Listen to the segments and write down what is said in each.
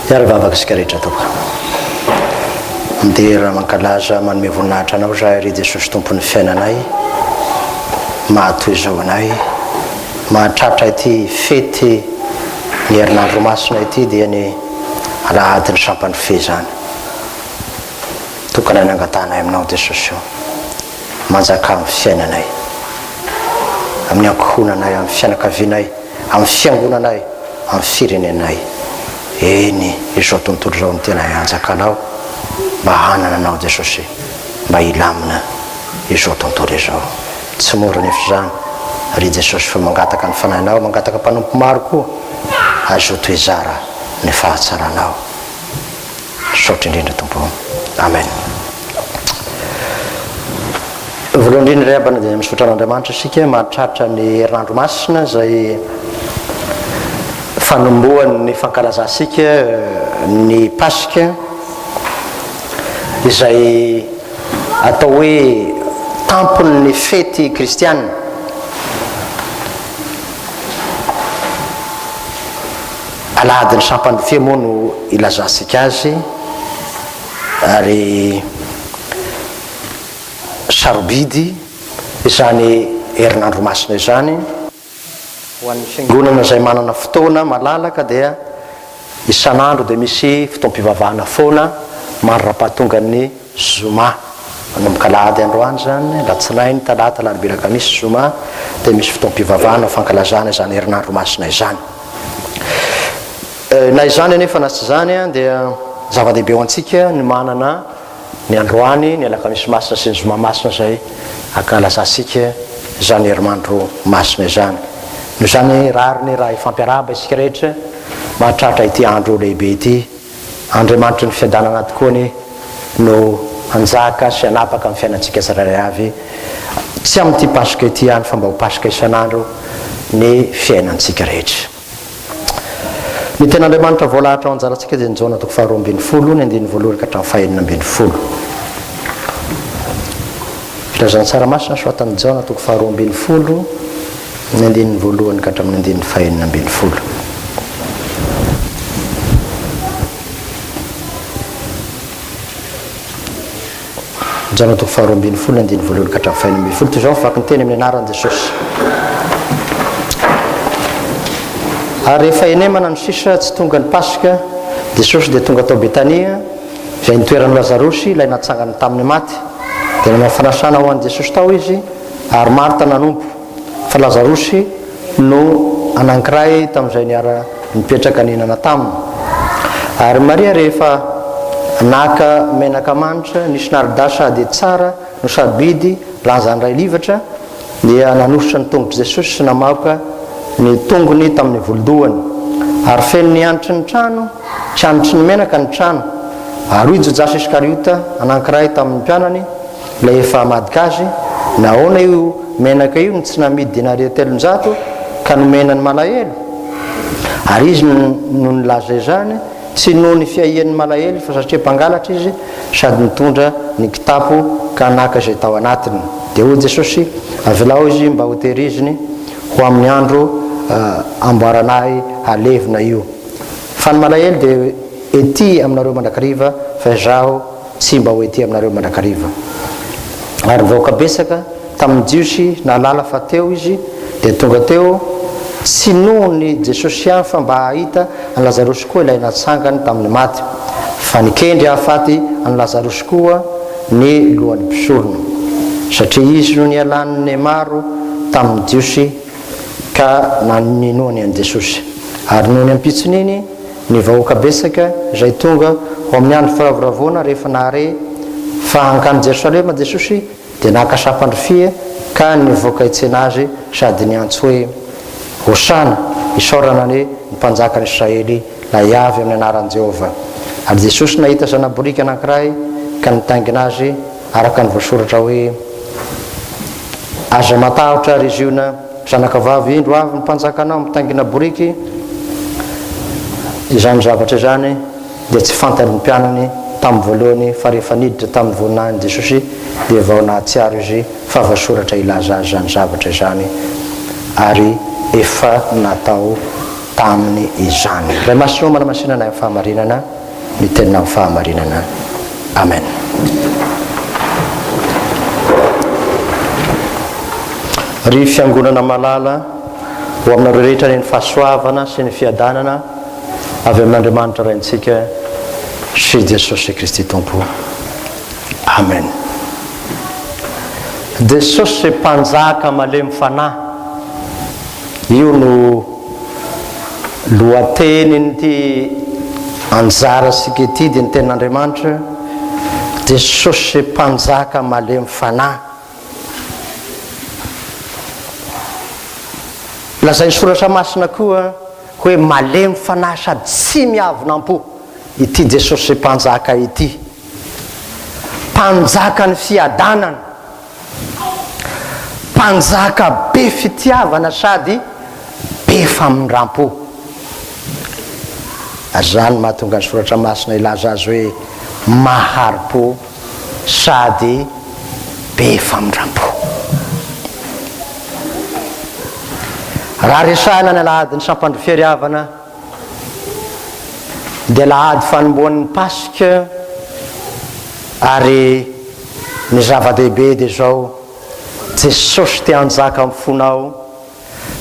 Hiara-hivavaka isika rehetra tompoko. Midera, mankalaza, manome voninahitra Anao izahay ry Jesosy Tompon'ny fiainanay, mahatoy izao anay, mahatratra ity fety ny herinandro masina ity dia ny alahadin'ny sampan'ny fehizana. Tokana ny angatahanay Aminao Jesosy o. Manjakà amin'ny fiainanay, amin'ny ankohonanay, amin'ny fianakavianay, amin'ny fiangonanay, amin'ny firenenay. Eny, izao tontolo izao no tena hanjakanao mba hanana Anao Jesosy, mba hilamina izao tontolo izao. Tsy mora anefa izany, ry Jesosy, fa mangataka ny Fanahinao, mangataka mpanompo maro koa, hazoto hizara ny fahatsaranao. Misaotra indrindra Tompo o. Amen. Voalohany indrindra ry havana dia misaotra an'Andriamanitra isika mahatratra ny herinandro masina izay fanombohan'ny fankalazantsika ny Paska izay atao hoe tampon'ny fety kristiana. Alahadin'ny sampan-drofia moa no ilazantsika azy ary sarobidy izany herinandro masina izany. Ho an'ny fiangonana izay manana fotoana malalaka dia isan'andro dia misy fotoam-pivavahana foana mandra-pahatongan'ny Zoma. Manomboka alahady androany izany, alatsinainy, talata, alarobia, alakamisy, zoma dia misy fotoam-pivavahana ho fankalazana izany herinandro masina izany. Na izany anefa na tsy izany dia zava-dehibe ho antsika ny manana ny androany, ny alakamisy masina sy ny zoma masina izay ankalazantsika izany herinandro masina izany. Noho izany rariny raha hifampiarahaba isika rehetra mahatratra ity andro lehibe ity. Andriamanitry ny fiadanana tokoa anie no hanjaka sy hanapaka amin'ny fiainantsika tsirairay avy, tsy amin'ity Paska ity ihany fa mba ho Paska isan'andro ny fiainantsika rehetra. Ny Tenin'Andriamanitra voalahatra ao anjarantsika dia ny Jaona toko faharoa ambin'ny folo, ny andininy voalohany ka hatramin'ny fahenina ambin'ny folo. Filazantsara masina soratan'i Jaona toko faharoa ambin'ny folo, ny andininy voalohany ka hatramin'ny andininy fahenina ambin'ny folo. Jaona toko faharoa ambin'ny folo, ny andininy voalohany ka hatramin'ny fahenina ambin'ny folo. Toy izao ny vaky ny teny amin'ny anaran'i Jesosy. Ary rehefa henemana ny sisa tsy tonga ny Paska, Jesosy dia tonga tao Betania, izay nitoeran'i Lazarosy, ilay natsangany tamin'ny maty. Dia nanao fanasana ho an'i Jesosy tao izy, ary Marta nanompo. Fa Lazarosy no anankiray tamin'izay niara-nipetraka nihinana taminy. Ary Maria rehefa naka menaka manitra nisy narda sady tsara no sarobidy, lanjany iray livatra, dia nanosotra ny tongotr'i Jesosy sy namaoka ny tongony tamin'ny volon-dohany. Ary feno ny hanitry ny trano sy hanitry ny menaka ny trano. Ary hoy Jodasy Iskariota, anankiray tamin'ny mpianany, Ilay efa hamadika azy, nahoana io menaka io no tsy namidy denaria 300 ka nomena ny malahelo? Ary izy no nilaza izany, tsy noho ny fiahian'ny malahelo fa satria mpangalatra izy sady nitondra ny kitapo ka naka izay tao anatiny. Dia hoy Jesosy, Avelao izy mba hotehiriziny ho amin'ny andro amboarana ahy halevina io. Fa ny malahelo dia ety aminareo mandrakariva, fa izaho tsy mba ho ety aminareo mandrakariva. Ary ny vahoaka betsaka tamin'ny Jiosy nahalala fa teo Izy, dia tonga teo, tsy noho ny Jesosy ihany fa mba hahita an'i Lazarosy koa ilay natsangany tamin'ny maty. Fa nikendry hahafaty an'i Lazarosy koa ny lohan'ny mpisorona, satria izy no nialan'ny maro tamin'ny Jiosy ka naninoany an'i Jesosy. Ary nony ampitson'iny, Ny vahoaka betsaka izay tonga ho amin'ny andro firavoravoana rehefa nahare fa hankany Jerosalema Jesosy dia naka sampan-drofia ka nivoaka hitsena Azy sady niantso hoe, Hosana! Isaorana anie ny Mpanjakan'i Israely lay avy amin'ny anaran'i Jehovah! Ary Jesosy nahita zana-boriky anankiray ka nitaingina azy araka ny voasoratra hoe, Aza matahotra, ry Ziona, zanakavavy, indro avy ny mpanjakanao mitaingina boriky. Izany zavatra izany dia tsy fantany ny mpianany tamin'ny voalohany, fa rehefa niditra tamin'ny voninahin'i Jesosy dia vao nahatsiaro izy fa voasoratra hilaza azy izany zavatra izany, ary efa natao. taminy izany. Ray Masina ô, manamasina anay amin'ny fahamarinana, ny teninao amin'ny fahamarinana. Amen. Ry Fiangonana malala, ho aminareo rehetra anie ny fahasoavana sy ny fiadanana avy amin'Andriamanitra Raintsika sy Jesosy Kristy Tompo. Amen. Jesosy Mpanjaka malemy fanahy. Io no lohatenin'ity anjarantsika ity dia ny tenin'Andriamanitra, Jesosy Mpanjaka malemy fanahy. Lazain'ny Soratra Masina koa hoe malemy fanahy sady tsy miavona am-po ity Jesosy Mpanjaka ity. Mpanjakan'ny fiadanana. Mpanjaka be fitiavana sady be famindrampo. Ary izany no mahatonga ny Soratra Masina hilaza azy hoe mahari-po sady be famindrampo. Raha resahina ny alahadin'ny sampandrofiariavana dia alahady fanombohan'ny Paska ary Ny zava-dehibe dia izao, Jesosy te hanjaka amin'ny fonao,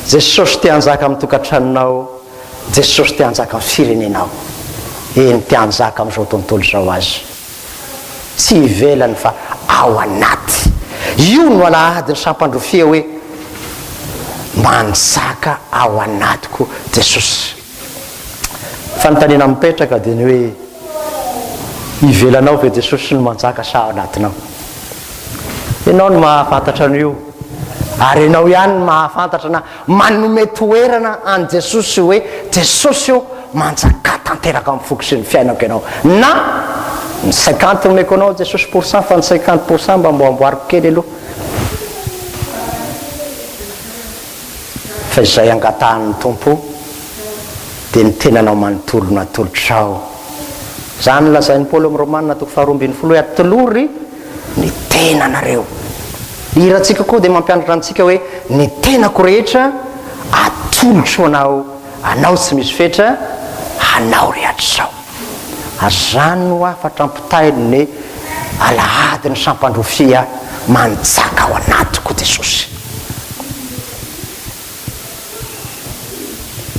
Jesosy te hanjaka amin'ny tokantranonao, Jesosy te hanjaka amin'ny firenenao, eny te hanjaka amin'izao tontolo izao aza. Tsy ivelany fa ao anaty. Io no alahadin'ny sampandrofia hoe manjaka ao anatiko Jesosy. Fanontaniana mipetraka dia ny hoe, ivelanao ve Jesosy no manjaka sa ao anatinao? Ianao no mahafantatra an'io, ary ianao ihany no mahafantatra na manome toerana an'i Jesosy hoe, Jesosy ô, manjakà tanteraka amin'ny foko sy ny fiainako ianao. Na, ny cinquante omeko anao Jesosy pour cent fa ny cinquante pour cent mba amboamboariko kely aloha. Fa izay angatahan'ny Tompo dia ny tenanao manontolo no atolotrao. Izany no lazain'i Paoly ao amin'ny Romana toko faharoa ambinifolo hoe atolory ny tenanareo. Ny hirantsika koa dia mampianatra antsika hoe ny tenako rehetra atolotro anao, anao tsy misy fetra, hanao re hatrizao. Ary izany no hafatra ampitainy ny alahady ny sampandrofia manjaka ao anatiko Jesosy.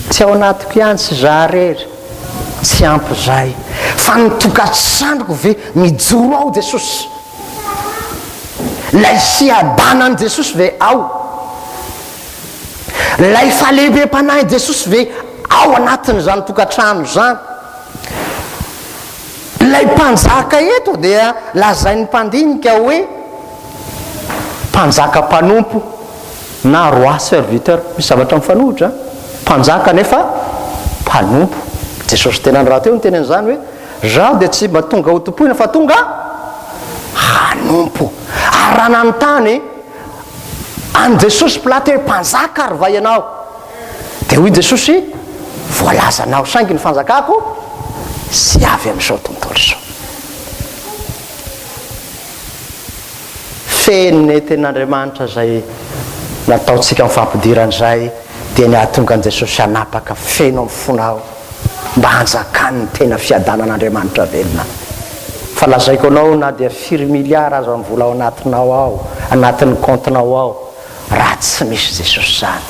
Tsy ao anatiko ihany tsy za rery, tsy ampy zay, fa ny tokantranoko ve mijoro ao Jesosy? Lay fiadanan'i Jesosy ve ao? Ilay fahalemem-panahin'i Jesosy ve ao anatin'izany tokantrano izany? Ilay mpanjaka eto dia lazain'ny mpandinika hoe mpanjaka mpanompo na roi serviteur. Misy zavatra mifanohitra, mpanjaka nefa mpanompo. Jesosy tenany rahateo niteny an'izany hoe, Izaho dia tsy mba tonga hotompoina fa tonga hanompo. Ary raha nanontany An'i Jesosy Pilato hoe, Mpanjaka ary va ianao? Dia hoy Jesosy, Voalazanao, saingy ny fanjakako tsy avy amin'izao tontolo izao. Feno ny tenin'Andriamanitra izay nataontsika amin'ny fampidirana izay, dia ny hahatonga an'i Jesosy hanapaka feno amin'ny fonao. mba hanjakany ny tena fiadanan'Andriamanitra velona. Fa lazaiko anao na dia firy milliard aza ny vola ao anatinao ao, anatin'ny compte-nao ao, raha tsy misy Jesosy izany,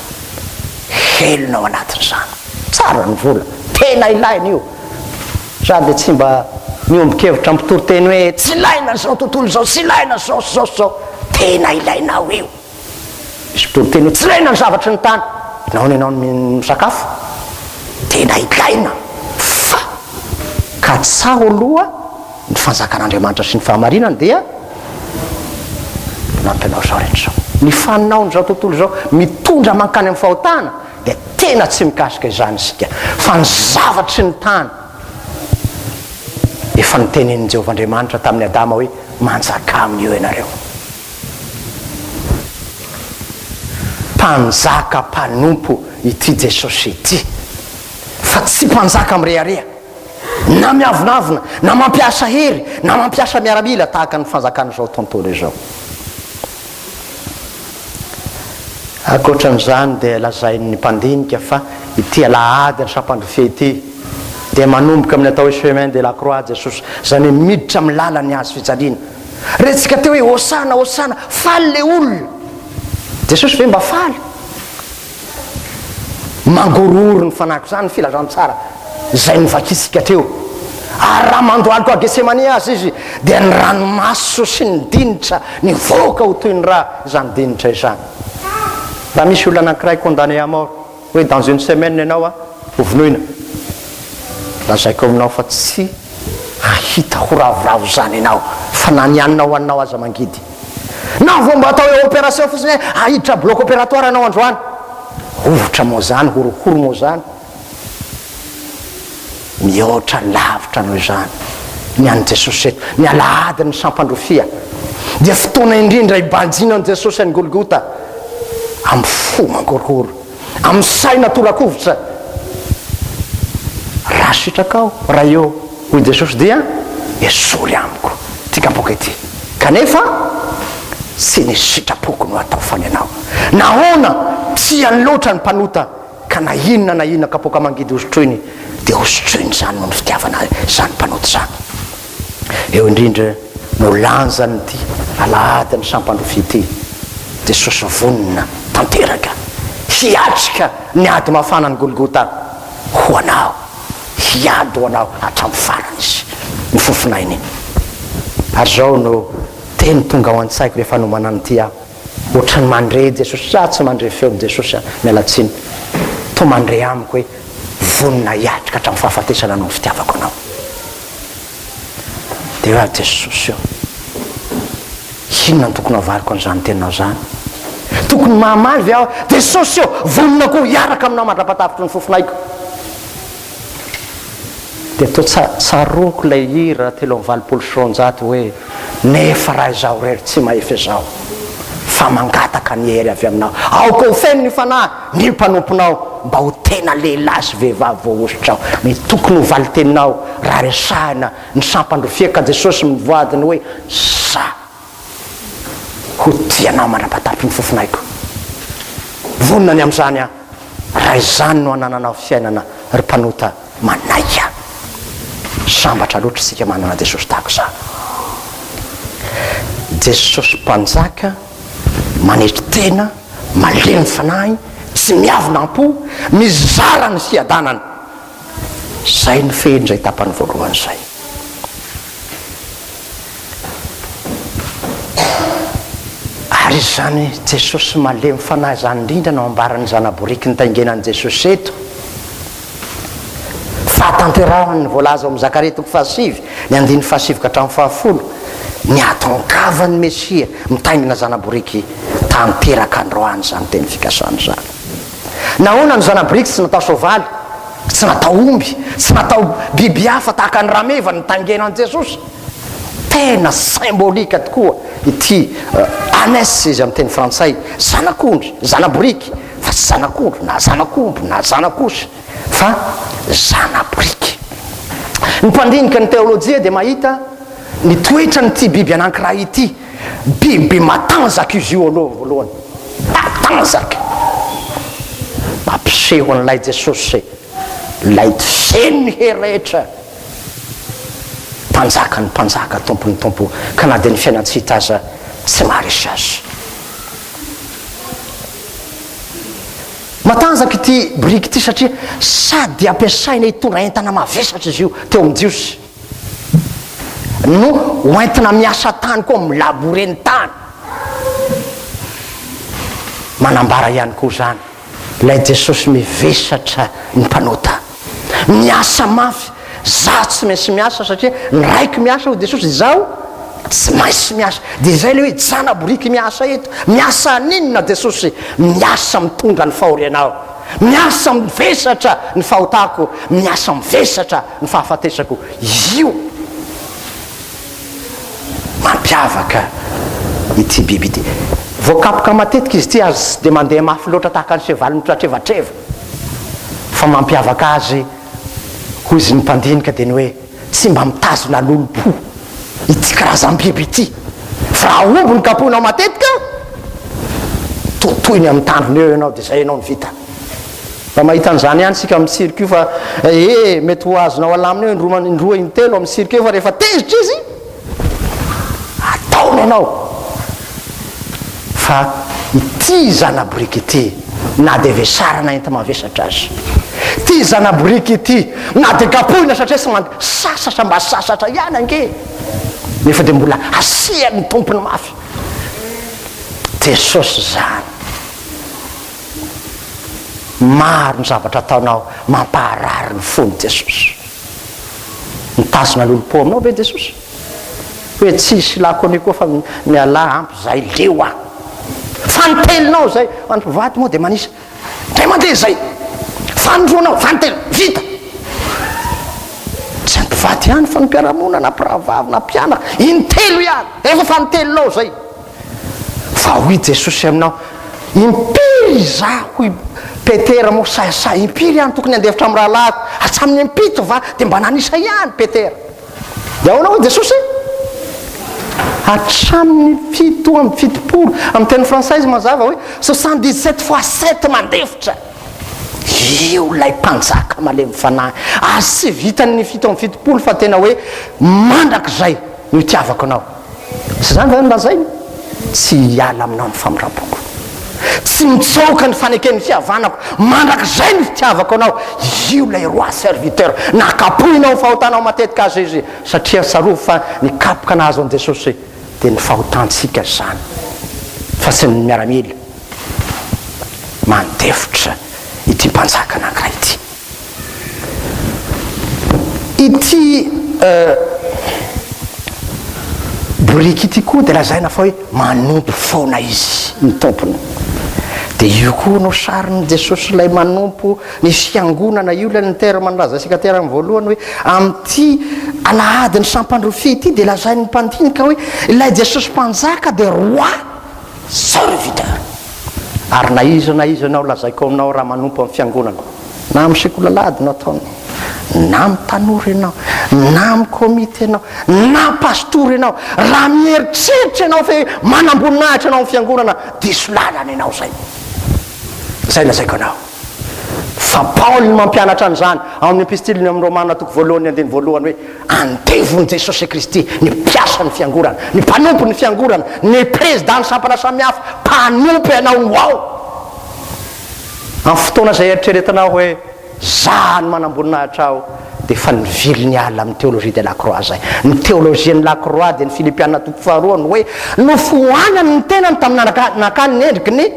helona ao anatin'izany. Tsara ny vola, tena ilaina io. Za dia tsy mba miombon-kevitra amin'ny mpitory teny hoe tsy ilaina izao tontolo izao, tsy ilaina izao sy izao sy izao. Tena ilainao io. Misy mpitory teny hoe tsy ilaina ny zavatry ny tany. Nahoana ianao no misakafo? Tena ilaina fa katsaho aloha ny fanjakan'Andriamanitra sy ny fahamarinany dia manampy anao izao rehetra izao. Ny fanaon'izao tontolo izao mitondra mankany amin'ny fahotana dia tena tsy mikasika izany isika fa ny zavatry ny tany efa notenenin'i Jehovah Andriamanitra tamin'i Adama hoe manjakà amin'io ianareo. Mpanjaka mpanompo ity Jesosy ity, fa tsy mpanjaka mirehareha, na miavonavona, na mampiasa hery, na mampiasa miaramila tahaka ny fanjakan'izao tontolo izao. Ankoatran'izany dia lazain'ny mpandinika fa ity alahady ny sampandrofia ity dia manomboka amin'ny atao hoe chemin de la croix Jesosy, izany hoe miditra amin'ny lalan'ny hazo fijaliana. Rentsika teo hoe hosana, hosana, faly ilay olona. Jesosy ve mba faly? Mangorohoro ny fanahiko, izany ny filazantsara izay novakitsika teo. Ary raha mandohalika ao Getsemane aza izy, dia ny ranomaso sy ny dinitra nivoaka ho toy ny ra izany dinitra izany. Raha misy olona anankiray condamné à mort, hoe dans une semaine ianao a, ho vonoina, lazaiko aminao fa tsy hahita ho ravoravo izany ianao, fa na ny hanina hohaninao aza mangidy. Na vao mba atao hoe opération fotsiny hoe ahiditra bloc opératoire ianao androany. Rovitra moa izany, horohoro moa izany. Mihoatra lavitra noho izany ny an'i Jesosy eto. Ny alahadin'ny sampandrofia dia fotoana indrindra hibanjinan'i Jesosy an'i Golgota amin'ny fo mangorohoro, amin'ny saina tora-kovitra. Raha sitrakao, Ray ô, hoy Jesosy, dia esory amiko ity kapoaka ity. Kanefa tsy ny sitrapoko no atao fa ny anao. Nahoana? Tiany loatra ny mpanota ka na inona na inona kapoaka mangidy hosotroiny dia hosotroiny izany noho ny fitiavana izany mpanota izany. Eo indrindra no lanjan'ity alahadin'ny sampandrofia ity. Jesosy vonona tanteraka hiatrika ny ady mafana any Golgota ho anao. Hiady ho anao hatramin'ny farany Izy. Ny fofonainy. Ary izao no teny tonga ao an-tsaiko rehefa nomana an'ity aho. Ohatran'ny mandre Jesosy, za tsy mandre feon'i Jesosy an, miala tsiny. Toa mandre amiko hoe vonona hiatrika hatramin'ny fahafatesana noho ny fitiavako anao. Dia hoe aho Jesosy ô, inona no tokony havaliko an'izany teninao izany? Tokony mahamaly ve aho? Jesosy ô, vonona koa hiaraka aminao mandra-pahatapitry ny fofonaiko. Dia toa tsaroako ilay hira 283 hoe, Nefa raha izaho irery tsy mahefa izao, fa mangataka ny hery avy aminao. Aoka ho feno ny Fanahy ny mpanomponao, mba ho tena lehilahy sy vehivavy voahosotrao. Ny tokony ho valin-teninao raha resahina ny sampan-drofia ka Jesosy mivoady ny hoe, Za ho tia anao mandra-patapitry ny fofonaiko. Vonona ny amin'izany aho. Raha izany no anananao fiainana ry mpanota manaiky a! Sambatra loatra isika manana Jesosy tahaka izany. Jesosy Mpanjaka manetry tena, malemy fanahy, tsy miavona am-po, mizara ny fiadanana. Izay no fehin'izay tapany voalohany izay. Ary izany Jesosy malemy fanahy izany indrindra no ambaran'ny zana-boriky nitaingenan'i Jesosy eto. Fahatanterahany ny voalaza ao amin'ny Zakaria toko fahasivy, ny andininy fahasivy ka hatramin'ny fahafolo, ny hahatongavan'ny Mesia mitaingina zana-boriky tanteraka androany izany teny fikasana izany. Nahoana ny zana-boriky tsy natao soavaly, tsy natao omby, tsy natao biby hafa tahaka ny rameva nitaingenan'i Jesosy? Tena symbolique tokoa ity ânes izy amin'ny teny frantsay, zanak'ondry, zana-boriky, fa tsy zanak'ondry na zanak'omby na zanak'osy fa zana-boriky. Ny mpandinika ny teolojia dia mahita ny toetran'ity biby anankiray ity, biby matanjaka izy io aloha voalohany, matanjaka, mampiseho an'ilay Jesosy, ilay feno ny hery rehetra. Mpanjaka ny mpanjaka, Tompon'ny tompo, ka na dia ny fiainan-tsy hita aza tsy maharesy azy. Matanjaka ity biriky ity satria sady ampiasaina hitondra entana mavesatra izy io teo amin'ny Jiosy, no hoentina miasa tany koa, milabore ny tany. Manambara ihany koa izany ilay Jesosy mivesatra ny mpanota. Miasa mafy, zaho tsy maintsy miasa satria ny raiko miasa hoy Jesosy, izaho tsy maintsy miasa. Dia izay ilay hoe jana-boriky miasa eto. Miasa haninona Jesosy? Miasa mitondra ny fahorianao, miasa mivesatra ny fahotako, miasa mivesatra ny fahafatesako. Io Mampiavaka ity biby ity. Voakapoka matetika izy ity ary tsy dia mandeha mafy loatra tahaka ny sevaly mitratrevatreva. Fa mampiavaka azy, hoy izy ny mpandinika, dia ny hoe tsy mba mitazona lolompo ity karazam-biby ity. Fa raha omby no kapohinao matetika, Totoiny amin'ny tandrony eo ianao dia izay ianao no vita. Mba mahita an'izany ihany isika amin'ny cirque io fa ee mety ho azonao alamina eo indroa indroa intelo amin'ny cirque eo fa rehefa tezitra izy ataony ianao. Fa ity zana-boriky ity na dia vesarana enti-mavesatra aza, ity zana-boriky ity na dia kapohina satria tsy mand sasatra mba sasatra ihany ange nefa dia mbola asian'ny tompony mafy. Jesosy izany. Maro ny zavatra ataonao mampaharary ny fon'i Jesosy. Mitazona lolompo aminao ve Jesosy? Hoe tsy hisy lako an'io koa fa mialà ampy zay, leo aho. Fanintelonao izay, ho an'ny mpivady moa dia manisa indray mandeha izay. Fanindroanao, fanintelo, vita. Tsy ny mpivady ihany fa ny mpiara-monina na mpirahavavy na mpianaka, intelo ihany, efa fanintelonao izay. Fa hoy Jesosy aminao, Impiry izaho, hoy Petera moa sahisahy, impiry aho no tokony handefitra amin'ny rahalahiko? Hatramin'ny impito va? Dia mba nanisa ihany Petera. Dia ahoana hoy Jesosy? Hatramin'ny 77, amin'ny teny frantsay izy mazava hoe 77 fois sept mandefitra. Io ilay mpanjaka malemy fanahy. Azy tsy vitan'ny 77 fa tena hoe mandrakizay no itiavako anao. Tsy izany va no lazainy? Tsy hiala aminao ny famindram-poko. Tsy mitsoaka ny faneken'ny fihavanako. Mandrakizay ny fitiavako anao. Io ilay roi serviteur. Nakapohinao ny fahotanao matetika aza izy. Satria tsarovy fa ny kapoka nahazo an'i Jesosy dia ny fahotantsika izany fa tsy ny miaramila. Mandefitra ity mpanjaka anankiray ity. Ity boriky ity koa dia lazaina fa hoe manompo foana izy ny tompony. Dia io koa no sarin'i Jesosy ilay manompo ny fiangonana, io ilay ny terme nilazaintsika tery amin'ny voalohany hoe amin'ity alahadin'ny sampandrofia ity dia lazain'ny mpandinika hoe ilay Jesosy mpanjaka dia roi serviteur. Ary na iza na iza ianao lazaiko aminao raha manompo amin'ny fiangonana, na amin'ny sekoly alahady no ataonao, na amin'ny tanora ianao, na amin'ny komity ianao, na pastora ianao, raha mieritreritra ianao fa hoe manamboninahitra ianao amin'ny fiangonana, diso lalana ianao izay. Izay lazaiko anao. Fa Paoly no mampianatra an'izany ao amin'ny epistiliny amin'ny Romana toko voalohany andininy voalohany hoe andevon'i Jesosy Kristy ny mpiasan'ny fiangonana, ny mpanompon'ny fiangonana, ny prezidàn'ny sampana samihafa, mpanompo ianao no ao. Amin'ny fotoana izay eritreretinao hoe za no manamboninahitra aho dia efa nivily niala amin'ny théologie de la croix izay. Ny théologie-n'ny la croix dia ny Filipiana toko faharoa no hoe nofoanany ny tenany tamin'ny nakany ny endriky ny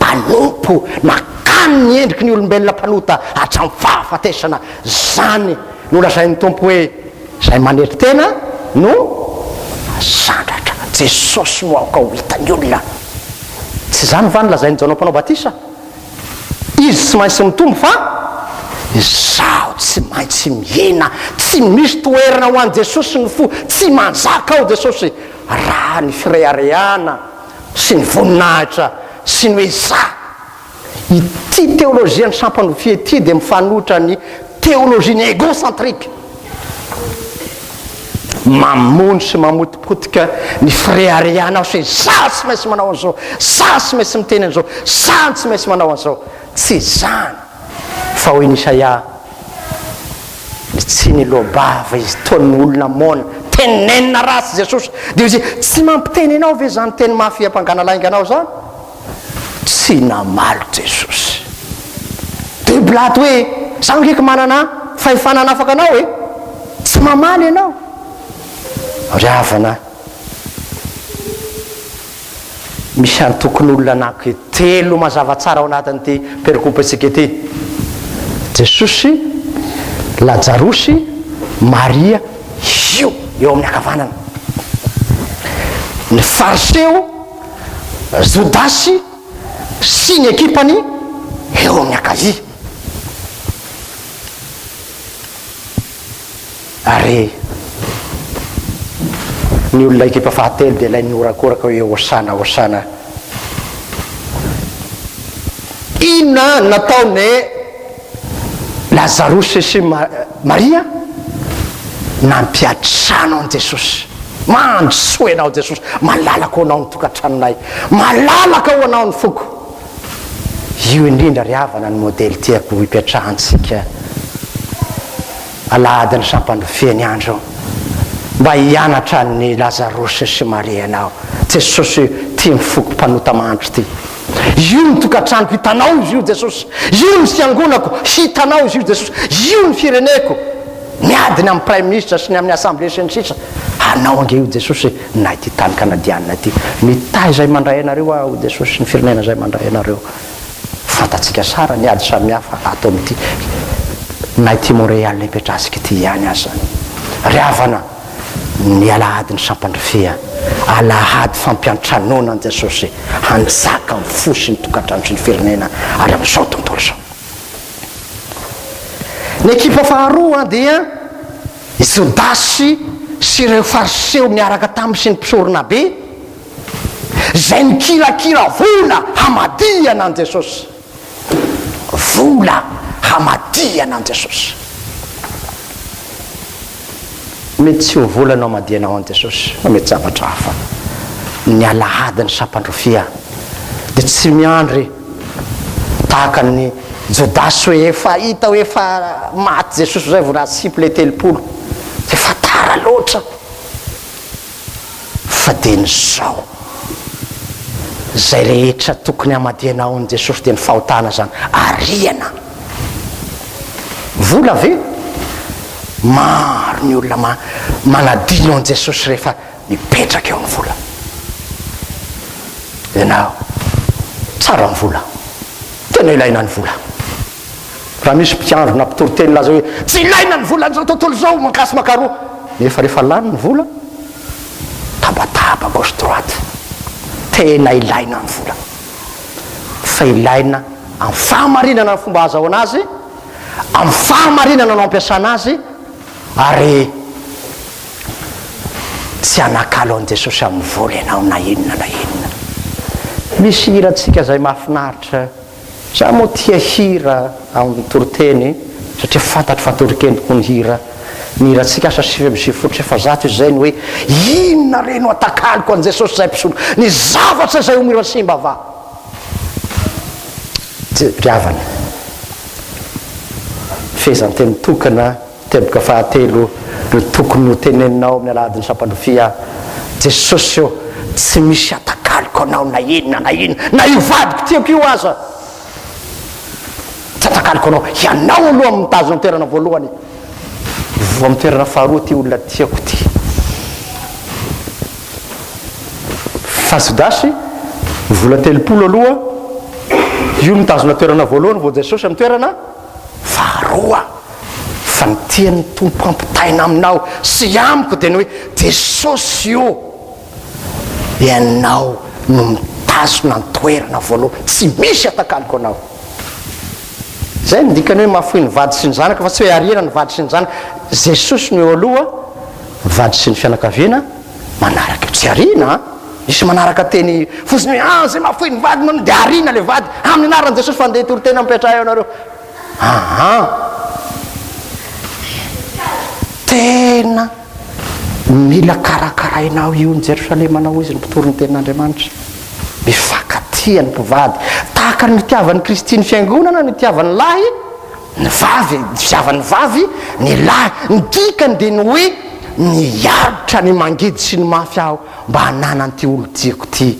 mpanompo, nakany ny endriky ny olombelona mpanota hatramin'ny fahafatesana. Izany no lazain'ny Tompo hoe izay manetry tena no asandratra. Jesosy no aoka ho hitan'ny olona. Tsy izany va no lazain'i Jaona Mpanao Batisa? Izy tsy maintsy mitombo fa izaho tsy maintsy mihena. Tsy misy toerana ho an'i Jesosy ny fo. Tsy manjaka ao Jesosy raha ny fireharehana sy ny voninahitra sy ny hoe izaho. Ity teolojian'ny sampan-drofia ity dia mifanohitra ny teolojian'ny egocentrique. Mamono sy mamotipotika ny fireharehanao sy hoe za tsy maintsy manao an'izao, za tsy maintsy miteny an'izao, za tsy maintsy manao an'izao. Tsy izany fa hoy ny Isaia, tsy niloa-bava izy toa ny olona moana, tenenina ratsy Jesosy. Dia hoy izy, tsy mampiteny anao ve izany teny mafy hiampangana lainga anao izany? Tsy namaly Jesosy. Dia Pilato hoe, Za ange ka manana fahefana hanafaka anao e! Tsy mamaly ianao. Ry havana, misy antokon'olona anankitelo mazava tsara ao anatin'ity perikopentsika ity, Jesosy, Lajarosy, Maria, io eo amin'ny ankavanana. Ny Fariseo, Jodasy sy ny ekipany eo amin'ny ankavia. Ary ny olona ekipa fahatelo dia ilay nihorakoraka hoe Hosana, Hosana. Inona no nataon'i Lazarosy sy Maria? Nampiantrano an'i Jesosy. Mandrosoa ianao Jesosy, malalaka ho anao ny tokantranonay, malalaka ho anao ny foko. Io indrindra ry havana no modely tiako hipetrahantsika alahadin'ny sampandrofia ny andro mba hianatra an'i Lazarosy sy Maria ianao. Jesosy tia ny foko mpanota mahantra ity. Io ny tokantranoko, hitanao izy io Jesosy. Io ny fiangonako, hitanao izy io Jesosy. Io ny fireneko. Miady ny amin'ny Praiminisitra sy ny amin'ny Assemblée sy ny sisa. Anao ange io Jesosy e, na ity tany Kanadianina ity. Mitahy izay mandray anareo aho Jesosy sy ny firenena izay mandray anareo. Fantatsika tsara ny ady samihafa ato amin'ity na ity Montréal ipetrahantsika ity ihany aza. Ry havana, ny alahadin'ny sampandrifia, alahady fampiantranoana an'i Jesosy hanjaka amin'ny fo sy ny tokantrano sy ny firenena ary amin'izao tontolo izao. Ny ekipa faharoa dia i Jodasy sy ireo Fariseo niaraka taminy sy ny mpisoronabe, izay nikirakira vola hamadihana an'i Jesosy. Vola hamadihana an'i Jesosy. Mety tsy ho vola no hamadihanao an'i Jesosy, fa mety zavatra hafa. Ny alahadin'ny sampan-drofia dia tsy miandry tahaka an'i Jodasy hoe efa hita hoe efa maty Jesosy izay vao natsipy ilay 30. Efa tara loatra. Fa dia ny zao. Izay rehetra tokony hamadihanao an'i Jesosy dia ny fahotana izany. Ariana. Vola ve? Maro ny olona ma manadino an'i Jesosy rehefa mipetraka eo ny vola. Ianao, tsara ny vola. Tena ilaina ny vola. Raha misy mpiandry na mpitory teny milaza hoe tsy ilaina ny volan'izao tontolo izao, mankasy mankaroa, nefa rehefa lany ny vola, tabataba gauche droite. Tena ilaina ny vola. Fa ilaina amin'ny fahamarinana ny fomba ahazahoana azy, amin'ny fahamarinana no ampiasana azy, ary tsy hanakalo an'i Jesosy amin'ny vola ianao na inona na inona. Misy hirantsika izay mahafinaritra. Za moa tia hira amin'ny toriteny satria fantatro fa torikendriko ny hira. Ny hirantsika asa 499 izay ny hoe inona re no atakaloko an'i Jesosy izay mpisolo ny zavatra izay ho mira simba va? Ry havana, fehezanteny tokana. Teboka fahatelo no tokony ho teneninao amin'ny alahadin'ny sampandrofia, Jesosy ô, tsy misy atakaloko Anao na inona na inona, na io vadiko tiako io aza, tsy atakaloko Anao. Ianao aloha no mitazona ny toerana voalohany, vao amin'ny toerana faharoa ity olona tiako ity. Fa Jodasy, vola 30 aloha, io no mitazona toerana voalohany, vao Jesosy amin'ny toerana faharoa. Fa ny tian'ny Tompo hampitaina aminao sy amiko dia ny hoe, Jesosy ô, Ianao no mitazona ny toerana voalohany, tsy misy atakaloko Anao. Izay no dikany hoe mahafoy ny vady sy ny zanaka, fa tsy hoe ariana ny vady sy ny zanaka. Jesosy no eo aloha, ny vady sy ny fianakaviana manaraka eo. Tsy ariana an! Misy manaraka teny fotsiny hoe, ah, izay mahafoy ny vady manao, dia ariana ilay vady, amin'ny anaran'i Jesosy fa andeha hitory tena mipetraha eo nareo. Aa! Tena mila karakarainao io ny Jerosalemanao hoy izy ny mpitory ny tenin'Andriamanitra. Mifankatia ny mpivady. Tahaka ny nitiavan'i Kristy ny fiangonana no itiavan'ny lahy ny vavy, ny fitiavan'ny vavy ny lahy. Ny dikany dia ny hoe miaritra ny mangidy sy ny mafy aho mba hananan'ity olon-tiako ity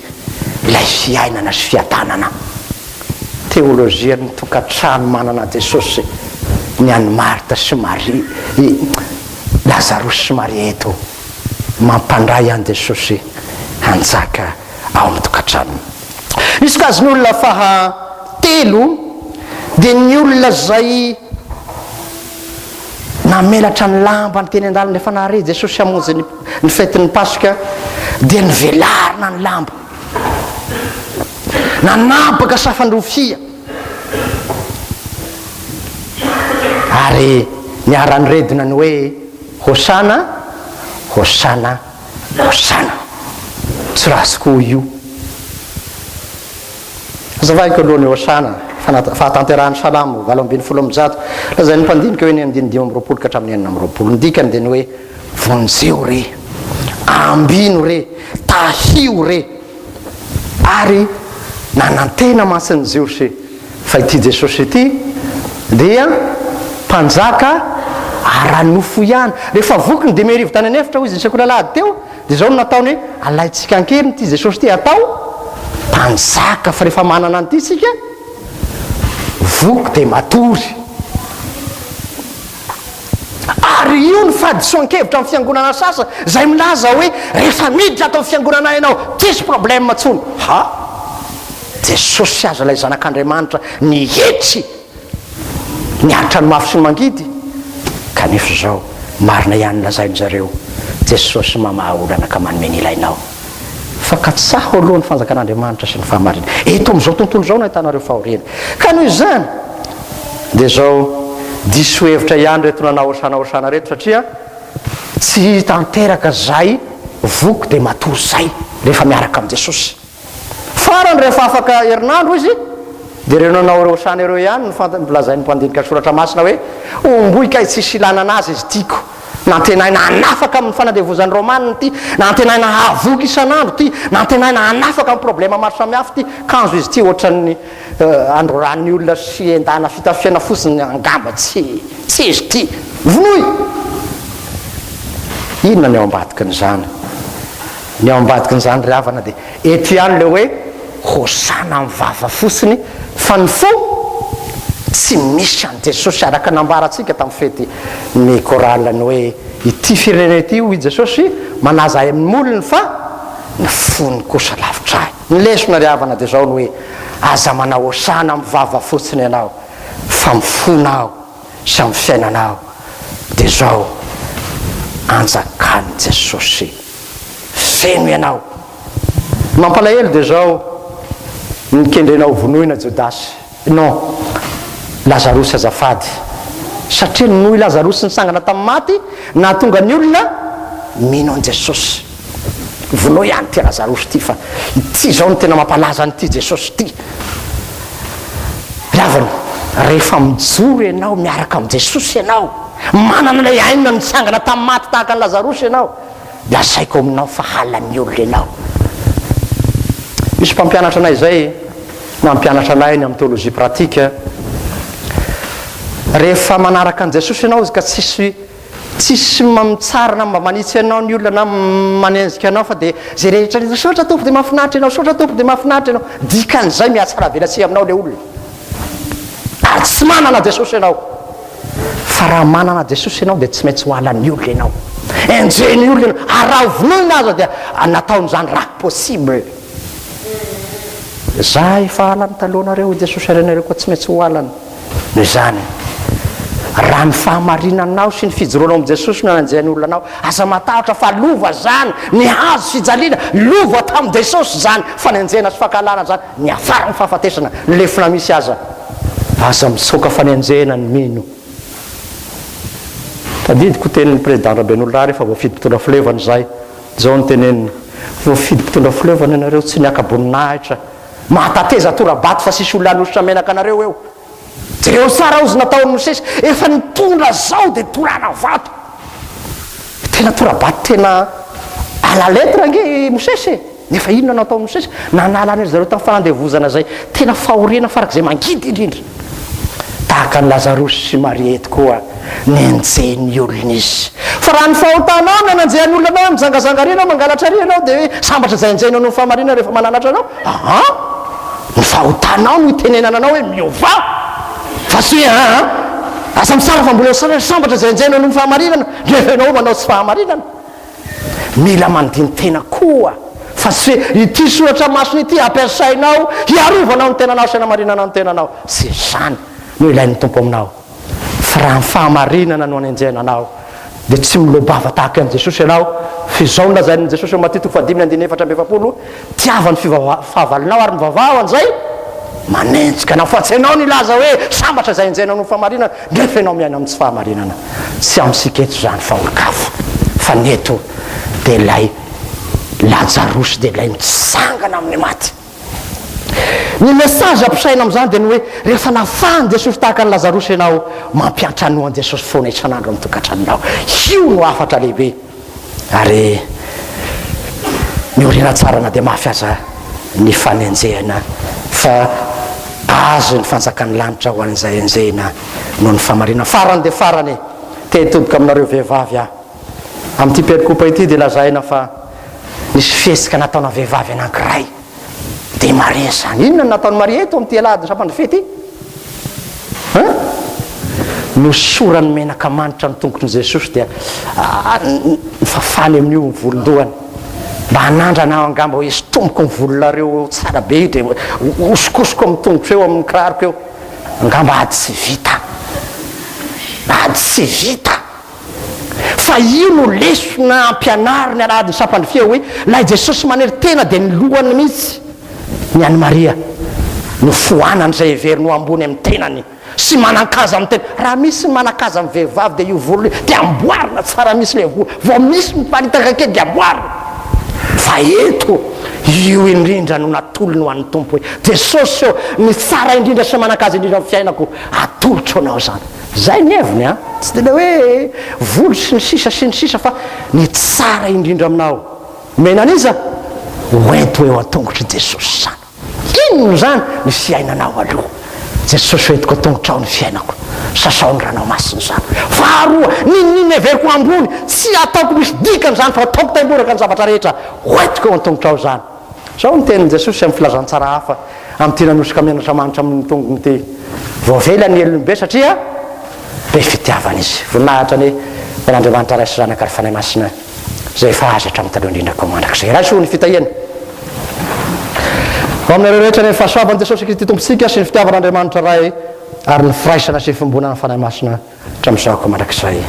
ilay fiainana sy fiadanana. Teolojian'ny tokantrano manana an'i Jesosy ny an'i Marta sy Maria, i Lazarosy sy Maria eto. Mampandray an'i Jesosy hanjaka ao amin'ny tokantranony. Ny sokajin'olona faha telo dia ny olona izay namelatra ny lambany teny an-dalana rehefa nahare Jesosy hamonjy ny fetin'ny Paska dia novelarina ny lamba. Nanapaka safan-drofia ary niara-niredona ny hoe Hosana, Hosana, Hosana. Tsy ratsy koa io. Hazavaiko aloha ny Hosana, fahatanterahan'ny Salamo 118, lazain'ny mpandinika hoe ny andininy 25 ka hatramin'ny 26. Ny dikany dia ny hoe Vonjeo re, ambino re, tahio re. Ary nanantena mantsy ny Jiosy. Fa ity Jesosy ity dia mpanjaka ara-nofo ihany. Rehefa voky ny 5000 tany an'efitra hoy izy ny sekoly alahady teo, dia izao no nataony hoe, alaintsika an-keriny ity Jesosy ity atao mpanjaka, fa rehefa manana an'ity isika, voky dia matory. Ary io ny fahadisoan-kevitra amin'ny fiangonana sasany izay milaza hoe rehefa miditra ato amin'ny fiangonana ianao tsisy problème tsony. Ha! Jesosy aza ilay zanak'Andriamanitra nihetry niaritra ny mafy sy ny mangidy kanefa izao marina ihany lazain zareo Jesosy mamaha olana ka manome ny ilainao. Fa katsaho aloha ny fanjakan'Andriamanitra sy ny fahamarinany. Eto amin'izao tontolo izao no ahitanareo fahoriana. Ka noho izany, dia izao diso hevitra ihany ireto nanao hosana hosana ireto satria tsy tanteraka izay voky dia matory izay rehefa miaraka amin'i Jesosy. Farany rehefa afaka herinandro izy dia ireo nanao ireo hosana ireo ihany no fanta, lazain'ny mpandinika soratra masina hoe homboy kay tsisy ilana anazy izy tiako. Nantenaina hanafaka amin'ny fanandevozan'ny Romana ity, nantenaina hahavoky isan'andro ity, nantenaina hanafaka amin'ny problema maro samihafa ity, kanjo izy ity ohatran'ny androran'ny olona sy endana fitafiana fotsiny angamba tsy tsy izy ity. Vonoy! Inona ny ao ambadikin'izany? Ny ao ambadikin'izany ry havana dia eto ihany ilay hoe hosana amin'ny vava fotsiny fa ny fo tsy misy an'i Jesosy araka nambarantsika tamin'ny fety ny chorale ny hoe ity firenena ity hoy Jesosy manaza ahy amin'ny molony fa ny fony kosa lavitra ahy. Ny lesona ry havana dia izao ny hoe aza manao hosana amin'ny vava fotsiny ianao fa amin'ny fonao sy amin'ny fiainanao dia izao anjakan'i Jesosy feno ianao. Ny mampalahelo dia izao, nikendrena ho vonoina Jodasy, non, Lazarosy azafady, satria noho i Lazarosy nitsangana tamin'ny maty, nahatonga ny olona mino an'i Jesosy. Vonoy ihany ity Lazarosy ity fa ity izao no tena mampalaza an'ity Jesosy ity. Ry havana, rehefa mijoro ianao miaraka amin'i Jesosy ianao, manana ilay aina nitsangana tamin'ny maty tahaka an'i Lazarosy ianao, Lazaiko aminao fa halan'ny olona ianao. Misy mpampianatra anay izay nampianatra anay ny amin'ny théologie pratique. Rehefa manaraka an'i Jesosy ianao izy ka tsisy tsisy mitsara na mba manitsy anao ny olona na manenjika anao fa dia izay rehetra rehetra sotra Tompo dia mahafinaritra ianao, sotra Tompo dia mahafinaritra ianao. Dikan'izay mihatsaravelatsihy aminao ilay olona. Ary tsy manana Jesosy ianao. Fa raha manana Jesosy ianao dia tsy maintsy ho halan'ny olona ianao. Enjehin'ny olona ianao. Ary raha ho vonoina aza dia nataony izany raha possible. Za efa halany talohanareo hoy Jesosy ary ianareo koa tsy maintsy ho halany. Noho izany, raha ny fahamarinanao sy ny fijoroanao amin'i Jesosy no anenjehan'ny olona anao, aza matahotra fa lova izany, ny hazo fijaliana, lova tamin'i Jesosy izany fanenjehana sy fankahalana izany. Niafara ny fahafatesana, ny lefona misy aza. Aza mitsoaka fanenjehana ny mino. Tadidiko tenin'ny Président Rabenolona rehefa voafidy mpitondra fileovana izahay. Izao no teneniny, voafidy mpitondra fileovana ianareo tsy niaka-boninahitra. Mahatateza tora-bato fa tsisy olona hanosotra menaka anareo eo. Jereo tsara ozy nataon'i Mosesy, efa nitondra zao dia torana vato. Tena tora-bato tena à la lettre ange i Mosesy e! Nefa inona no nataon'i Mosesy? Nanala an-dry zareo tamin'ny fanandevozana izay tena fahoriana farak'izay mangidy indrindra. Tahaka an'i Lazarosy sy Maria eto koa, nenjehin'ny olona izy. Fa raha ny fahotanao no ananjehan'ny olona anao, mijangajanga ary ianao, mangalatra ary ianao, dia hoe sambatra izay enjehinao noho ny fahamarinana rehefa mananatra anao. Aa! Ny fahotanao no itenenana anao hoe miovà! Fa tsy hoe aa! Aza mitsara fa mbola sambatra izay enjehinao noho ny fahamarinana, nefa ianao manao tsy fahamarinana. Mila mandini-tena koa fa tsy hoe ity soratra masina ity ampiasainao hiarovanao ny tenanao sy hanamarinanao ny tenanao. Tsy izany no ilain'ny Tompo aminao. Fa raha ny fahamarinana no anenjehana anao, dia tsy miloa-bava tahaka an'i Jesosy ianao, fa izao no lazain'i Jesosy ao Matio toko fahadimy andininy 44, Tiava ny fahavalonao ary mivavaha ho an'izay manenjika anao, fa tsy ianao no hilaza hoe sambatra izay enjehinao noho ny fahamarinana, nefa ianao miaina amin'ny tsy fahamarinana. Tsy amintsika eto izany fa olon-kafa, fa ny eto dia ilay Lajarosy, dia ilay mitsangana amin'ny maty. Ny message ampisaina amin'izany dia ny hoe rehefa nafahan'i Jesosy tahaka an'i Lazarosy ianao, mampiantranoa an'i Jesosy foana isan'andro amin'ny tokantranonao. Io no hafatra lehibe. Ary miorina tsara na dia mafy aza ny fanenjehana fa. Azy ny fanjakan'ny lanitra ho an'izay enjehina noho ny fahamarinana. Farany dia farany, te hitodika aminareo vehivavy aho. Amin'ity perikopa ity dia lazaina fa nisy fihetsika nataona vehivavy anankiray. Dia Maria izany. Inona no nataon'i Maria eto amin'ity alahadin'ny sampandrifia ity? Hein? Nosorany menaka manitra ny tongotr'i Jesosy dia nofafany amin'io ny volon-dohany. Mba hanandrana aho angamba hoe sintomiko ny volonareo tsara be io dia hosokosoko amin'ny tongotro eo amin'ny kiraroko eo. Angamba ady tsy vita. Ady tsy vita. Fa io no lesona ampianariny alahadin'ny sampandrifia hoe ilay Jesosy manery tena dia ny lohany mihitsy, ny an'i Maria, no foanany izay heveriny ho ambony amin'ny tenany sy manan-kaja amin'ny tenany. Raha misy ny manan-kaja amin'ny vehivavy dia io volo io dia amboarina tsara mihitsy ilay volo, vao misy miparitaka kely dia amboarina. Fa eto io indrindra no natolony ho an'ny Tompo hoe, Jesosy ô, ny tsara indrindra sy manan-kaja indrindra amin'ny fiainako, atolotro Anao izany. Zay ny heviny an! Tsy dia ilay hoe volo sy ny sisa sy ny sisa fa ny tsara indrindra aminao omena an'iza? Ho ento eo an-tongotr'i Jesosy izany. Inona izany? Ny fiainanao aloha. Jesosy ho entiko an-tongotrao ny fiainako. Sasao ny ranao masina izany. Faharoa, n'inon'inona heveriko ho ambony, tsy ataoko misy dikany izany fa ataoko taimboraka ny zavatra rehetra. Ho entiko eo an-tongotrao izany. Izao ny tenin'i Jesosy amin'ny filazantsara hafa amin'ity nanosoka menatra manitra amin'ny tongony ity, Voavela ny helony be satria be fitiavana izy. Voninahitra anie ho an'Andriamanitra Ray sy Zanaka ary Fanahy Masina izay efa azy hatramin'ny taloha indrindra koa mandrakizay. Raiso ny fitahiany. Ho aminareo rehetra anie ny fahasoavan'i Jesosy Kristy Tompontsika sy ny fitiavan'Andriamanitra Ray ary ny firaisana sy fiombonana ny Fanahy Masina hatramin'izao koa mandrakizay.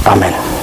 Amen.